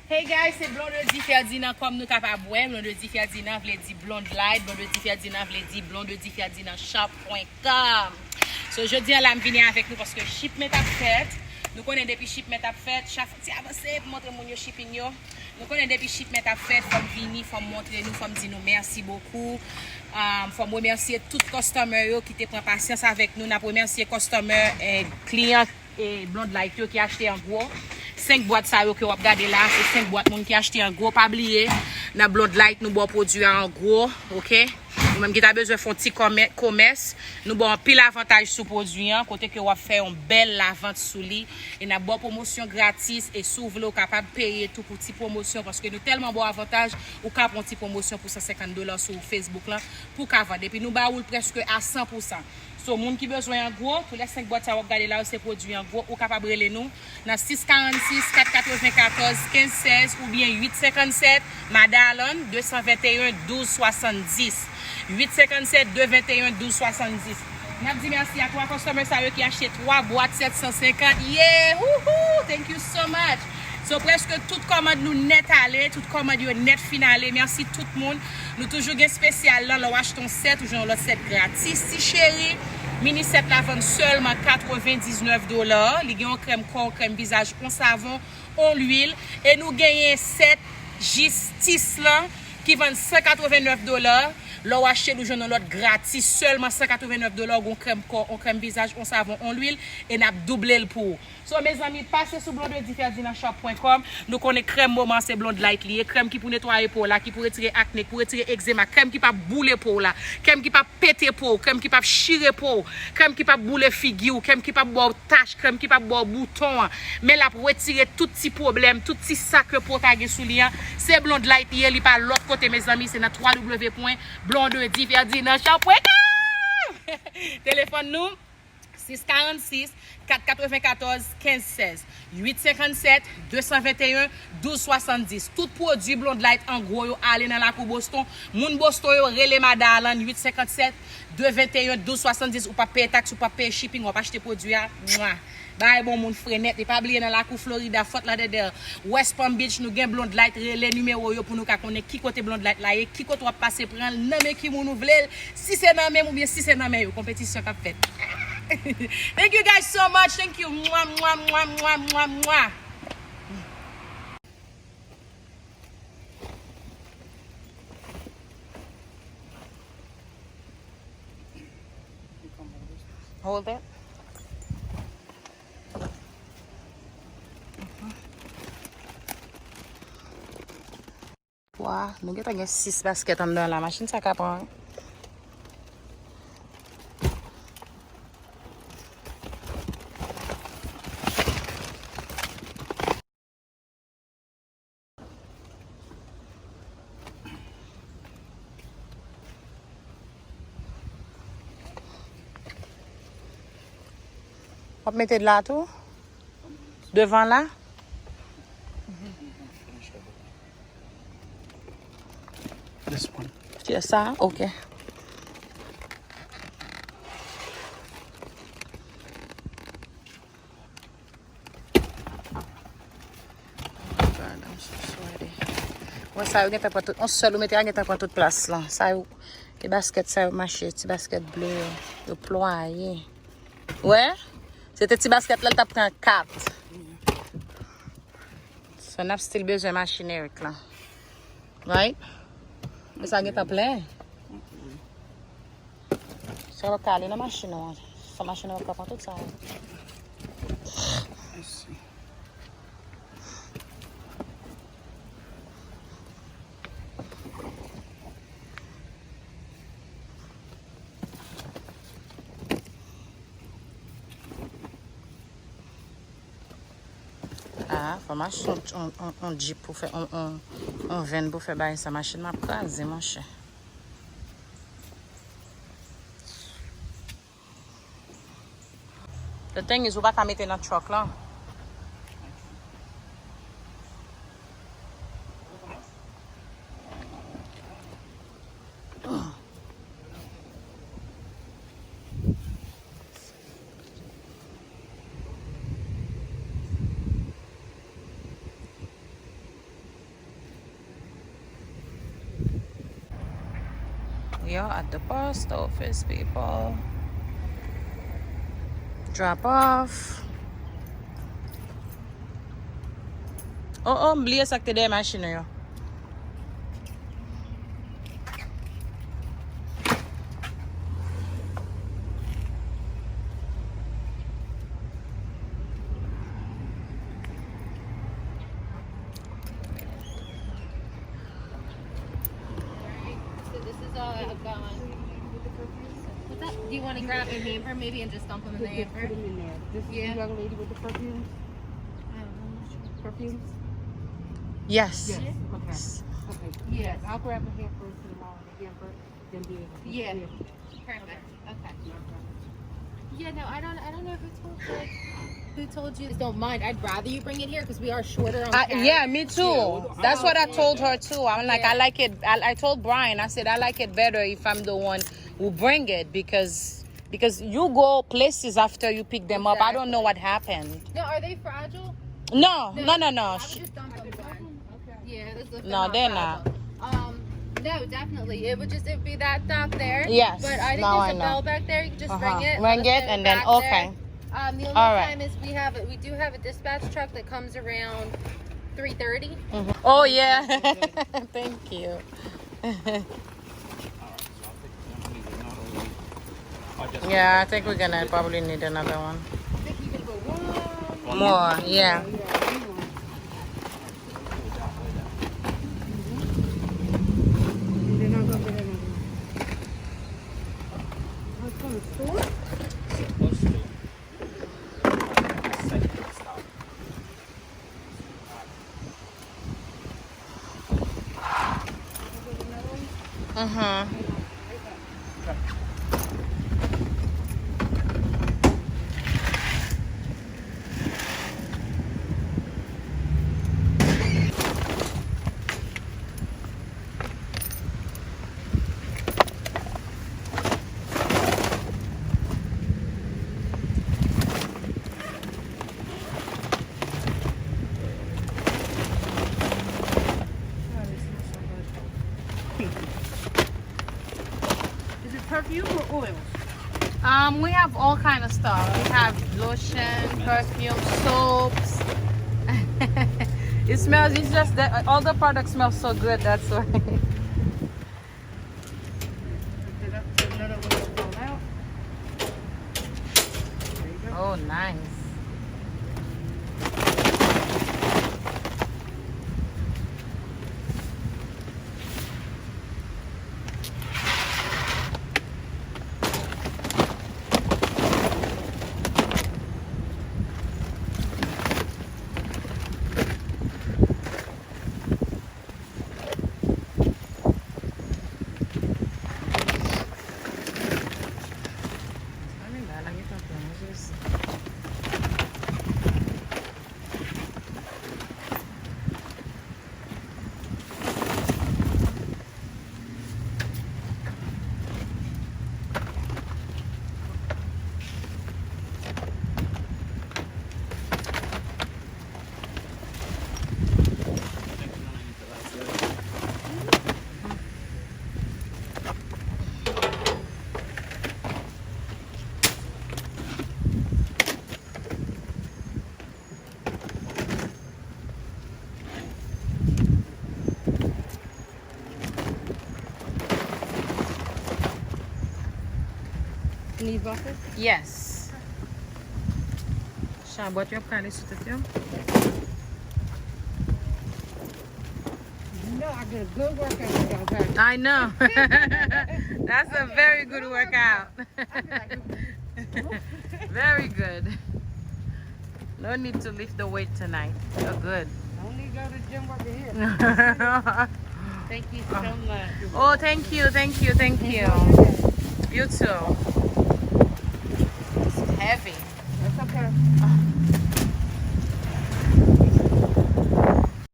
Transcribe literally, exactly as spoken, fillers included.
Hey guys, se Blondedy Ferdinand, kòm nou kapab wè, Blondedy Ferdinand vle di Blonde Light, Blondedy Ferdinand vle di Blondedy Ferdinand shop point com. So, jodi a la, m vini avèk nou paske shipment ap fèt. Nou konnen depi shipment ap fèt, chak ti avanse pou montre moun yo shipping yo. Nou konnen depi shipment ap fèt, fò m vini, fò m montre nou, fò m di nou mèsi bokou. Um, fò m remèsye tout customer yo ki te pran pasyans avèk nou. N ap remèsye customer, eh, kliyan e Blonde Light yo ki achte an gwo. Senk bwat sa yo ke w ap gade la, se senk bwat moun ki achte an gwo. Pa bliye, nan Blonde Light, nou ba w pwodui a an gwo, oke? Ou menm ki ta bezwen fè yon ti kòmè-, komès, nou ba w anpil avantaj sou pwodui an, kote ke w ap fè yon bèl lavant sou li. E n ap ba w pwomosyon gratis, e si w vle, w kapab peye tou pou ti pwomosyon, paske nou tèlman ba w avantaj, ou ka pran ti pwomosyon pou san senkant dola sou Facebook lan, pou w ka vann. Epi nou ba ou l prèske a san pou san. So, moun ki bezwen an gwo, tou lè senk bwat sa w ap gade la yo, se pwodui an gwo, ou kapab rele nou nan sis karannsis, kat katrevenkatòz, kenz sèz oubyen uit senkannsèt, Madalèn, de san venteyen, douz swasanndis. Uit senkannsèt, de venteyen, douz swasanndis. N ap di mèsi a twa customer sa yo ki achte twa bwat sèt san senkant. Yeah! Wouhou! Thank you so much! So, prèske tout kòmand nou nèt ale, tout kòmand yo nèt fin ale. Mèsi tout moun. Nou toujou gen espesyal lan, lè w achte yon sèt, ou jwenn yon lòt sèt gratis. Ti cheri, mini sèt la vann sèlman katrevendiznèf dola. Li gen yon krèm kò, yon krèm vizaj, yon savon, yon lwil. E nou genyen sèt jistis lan ki vann san katrevennèf dola. Lè w achte l, ou jwenn yon lòt gratis, sèlman san katrevennèf dola, ou gen yon krèm kò, yon krèm vizaj, yon savon, yon lwil, e n ap double l pou ou. So, mezanmi, pase sou blondedy ferdinand shop point com. Nou konnen krèm moman se Blonde Light li ye. Krèm ki pou netwaye po w la, ki pou retire akne, ki pou retire egzema, krèm ki p ap boule po w la, krèm ki p ap pete po w, krèm ki p ap chire po w, krèm ki p ap boule figi w, krèm ki p ap ba w tach, krèm ki p ap ba w bouton an. Men l ap retire tout ti pwoblèm, tout ti sa ke po w ta gen sou li an. Se Blonde Light li ye, li pa lòt kote, mezanmi, se nan w w w pwen blondedy ferdinand shop point com. Telefòn nou, sis karannsis, kat katrevenkatòz, kenz sèz, uit senkannsèt, de san venteyen, douz swasanndis. Tout pwodui Blonde Light an gwo yo ale nan lakou Boston. Moun Boston yo rele Madalèn, uit senkannsèt, de venteyen, douz swasanndis. Ou p ap peye taks, ou p ap peye shipping, w ap achte pwodui a. Mwa! Bagay bon, moun fre nèt. E pa bliye, nan lakou Florida, Fort Lauderdale, West Palm Beach, nou gen Blonde Light. Rele nimewo yo pou nou ka konnen ki kote Blonde Light la ye, ki kote w ap pase pran l, nan men ki moun ou vle l, si se nan men m oubyen si se nan men yo, konpetisyon k ap fèt. Thank you guys so much. Thank you. Mwa, mwa, mwa, mwa, mwa, mwa. Hold that. Twa, nou gentan gen sis baskèt anndan la. Machin sa ka pran. W ap mete la tou? Devan la? This one. Ti sa, ok. Oh my God, I'm so sweaty. Wè sa yo gentan pran tout, yon sèl ou mete a gentan pran tout plas lan. Sa yo, e baskèt sa yo mache, ti baskèt ble yo, yo plwaye. Wè? Se te ti baskèt la, l t ap pran kat. So, n ap still bezwen machin Eric lan. Right? Men sa gentan plen. Sa yo ka ale nan machin ou an. Sa machin ou an ka pran tout sa. Mèsi. Ah, fò m achte yon, yon, yon, yon Jeep pou fè, yon, yon, yon van pou fè bagay sa. Machin m ap kraze, monchè. The thing is, ou pa ka mete nan truck lan. We are at the post office, people. Drop off. Oh, oh, m bliye sa k te dèyè machin nou yo. So this is all I've got. What's up? Do you want to grab a hamper maybe and just dump them in the hamper? Put them in there. This is the young lady with the perfumes? Um, perfumes? Yes. Yes. Okay. Okay. Yes. I'll grab a hamper and put them all in the hamper. Then be able to. Yeah. Perfect. Okay. Yeah, no, I don't, I don't know who told you. Who told you? Don't mind. I'd rather you bring it here because we are shorter on cash. Yeah, me too. That's what I told her too. I'm like, I like it. I, I told Brian, I said, I like it better if I'm the one who bring it because because you go places after you pick them up. I don't know what happened. No, are they fragile? No, no, no, no. I would just dump them. Yeah, no, they're not. Um, no, definitely. It would just, it'd be that dock there. Yes, but I think there's a bell back there. You can just ring it. Ring it and then, okay. Um, the only time is we have, we do have a dispatch truck that comes around three thirty. Oh, yeah. Thank you. Yeah, I think we're gonna probably need another one. More, yeah. Is it perfume or oils? Um, we have all kind of stuff. We have lotion, perfume, soaps. It smells, it's just that all the products smell so good, that's why. Oh, nice. Yes. Chabòt yo prale sou tèt yo. You know I get a good workout when y'all back. I know. That's a very good workout. Very good. No need to lift the weight tonight. You're good. Only go to gym work here. Thank you so much. Oh, thank you, thank you, thank you. You too. It's heavy. That's okay.